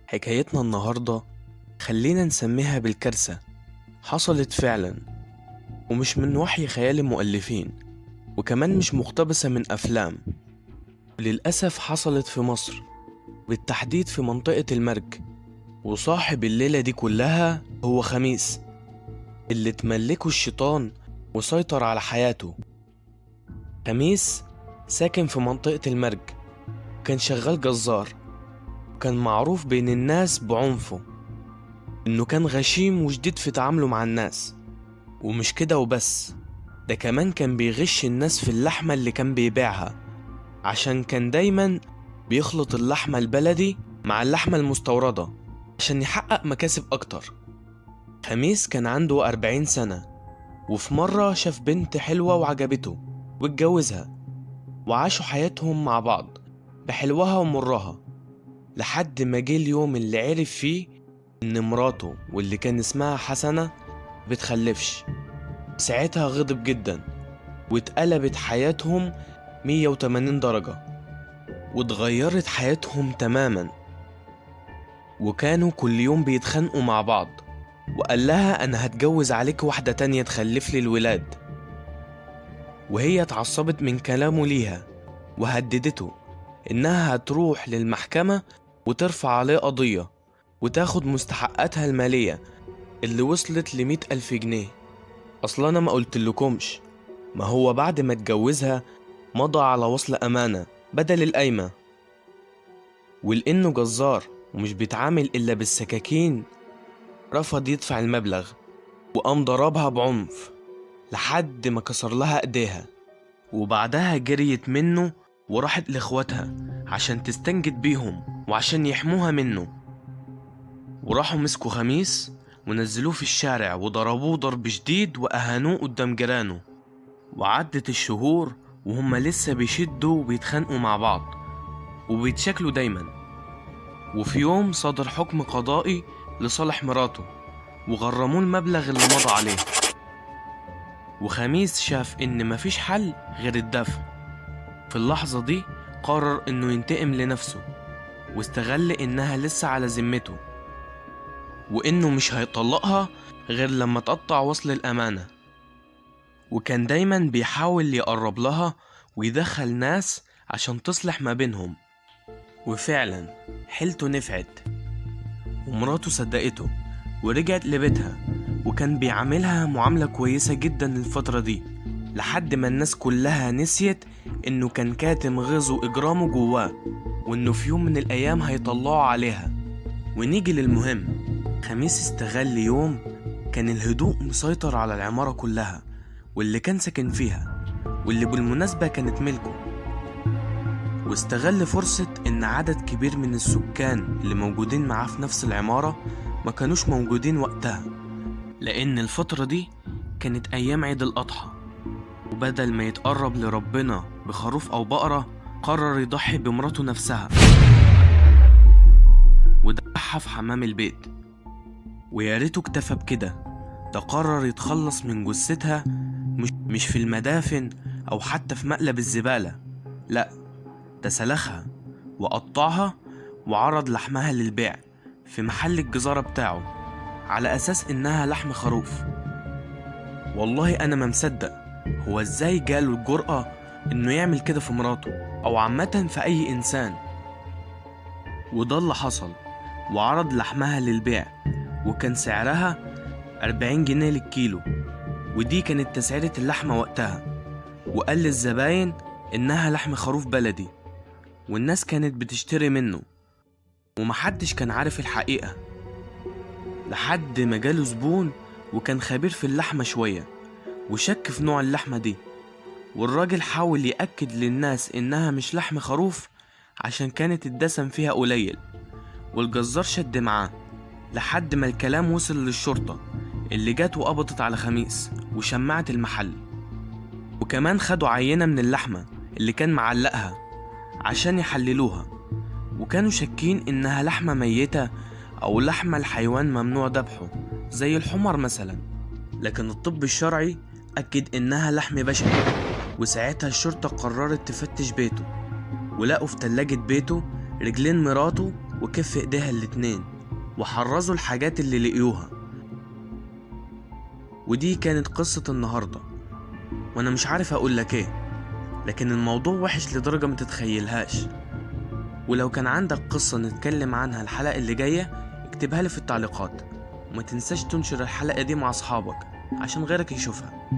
حكايتنا النهاردة خلينا نسميها بالكارثة، حصلت فعلا ومش من وحي خيال المؤلفين، وكمان مش مقتبسة من أفلام. للأسف حصلت في مصر، بالتحديد في منطقة المرج، وصاحب الليلة دي كلها هو خميس اللي تملكه الشيطان وسيطر على حياته. خميس ساكن في منطقة المرج، كان شغال جزار، وكان معروف بين الناس بعنفه، إنه كان غشيم وشديد في تعامله مع الناس. ومش كده وبس، ده كمان كان بيغش الناس في اللحمة اللي كان بيبيعها، عشان كان دايما بيخلط اللحمة البلدي مع اللحمة المستوردة عشان يحقق مكاسب أكتر. خميس كان عنده 40 سنة، وفي مرة شاف بنت حلوة وعجبته واتجوزها، وعاشوا حياتهم مع بعض بحلوها ومرها، لحد ما جه اليوم اللي عرف فيه إن مراته واللي كان اسمها حسنة بتخلفش. ساعتها غضب جدا واتقلبت حياتهم 180 درجة، واتغيرت حياتهم تماما، وكانوا كل يوم بيتخانقوا مع بعض. وقال لها أنا هتجوز عليك واحدة تانية تخلف لي الولاد، وهي اتعصبت من كلامه ليها وهددته إنها هتروح للمحكمة وترفع عليه قضية وتاخد مستحقاتها المالية اللي وصلت ل100,000 جنيه. أصلا أنا ما قلتلكمش، ما هو بعد ما اتجوزها مضى على وصل أمانة بدل القايمة، ولأنه جزار ومش بيتعامل إلا بالسكاكين رفض يدفع المبلغ، وقام ضربها بعنف لحد ما كسر لها ايديها. وبعدها جريت منه وراحت لاخواتها عشان تستنجد بيهم وعشان يحموها منه. وراحوا مسكوا خميس ونزلوه في الشارع وضربوه ضرب شديد وأهانوه قدام جيرانه. وعدت الشهور وهم لسه بيشدوا وبيتخانقوا مع بعض وبيتشكلوا دايما. وفي يوم صدر حكم قضائي لصالح مراته وغرموه المبلغ اللي مضى عليه. وخميس شاف إن مفيش حل غير الدفع. في اللحظة دي قرر إنه ينتقم لنفسه، واستغل إنها لسه على ذمته وإنه مش هيطلقها غير لما تقطع وصل الأمانة. وكان دايما بيحاول يقرب لها ويدخل ناس عشان تصلح ما بينهم، وفعلا حيلته نفعت ومراته صدقته ورجعت لبيتها، وكان بيعاملها معاملة كويسة جدا الفترة دي، لحد ما الناس كلها نسيت إنه كان كاتم غيظه وإجرامه جواه، وإنه في يوم من الأيام هيطلعوا عليها. ونيجي للمهم، خميس استغل يوم كان الهدوء مسيطر على العمارة كلها واللي كان ساكن فيها، واللي بالمناسبة كانت ملكه، واستغل فرصة إن عدد كبير من السكان اللي موجودين معاه في نفس العمارة ما كانوش موجودين وقتها، لأن الفترة دي كانت أيام عيد الأضحى، وبدل ما يتقرب لربنا بخروف أو بقرة قرر يضحي بمراته نفسها وذبحها في حمام البيت. ويا ريته اكتفى بكده، ده قرر يتخلص من جثتها مش في المدافن أو حتى في مقلب الزبالة، لأ ده سلخها وقطعها وعرض لحمها للبيع في محل الجزارة بتاعه على أساس إنها لحم خروف. والله أنا ما مصدق هو إزاي جاله الجرأة إنه يعمل كده في مراته أو عامة في أي إنسان. وده اللي حصل، وعرض لحمها للبيع وكان سعرها 40 جنيه للكيلو، ودي كانت تسعيرة اللحمة وقتها. وقال للزباين إنها لحم خروف بلدي، والناس كانت بتشتري منه ومحدش كان عارف الحقيقة، لحد ما جاله زبون وكان خبير في اللحمة شوية وشك في نوع اللحمة دي. والراجل حاول يأكد للناس إنها مش لحم خروف عشان كانت الدسم فيها قليل، والجزار شد معاه لحد ما الكلام وصل للشرطة اللي جت وقبضت على خميس وشمعت المحل. وكمان خدوا عينة من اللحمة اللي كان معلقها عشان يحللوها، وكانوا شاكين إنها لحمة ميتة أو لحمة الحيوان ممنوع ذبحه زي الحمار مثلا، لكن الطب الشرعي أكد إنها لحم بشري. وساعتها الشرطة قررت تفتش بيته، ولقوا في تلاجة بيته رجلين مراته وكف ايديها الاتنين، وحرزوا الحاجات اللي لقيوها. ودي كانت قصة النهاردة، وانا مش عارف اقول لك ايه، لكن الموضوع وحش لدرجة ما تتخيلهاش. ولو كان عندك قصة نتكلم عنها الحلقة اللي جاية اكتبها لي في التعليقات، وما تنساش تنشر الحلقة دي مع أصحابك عشان غيرك يشوفها.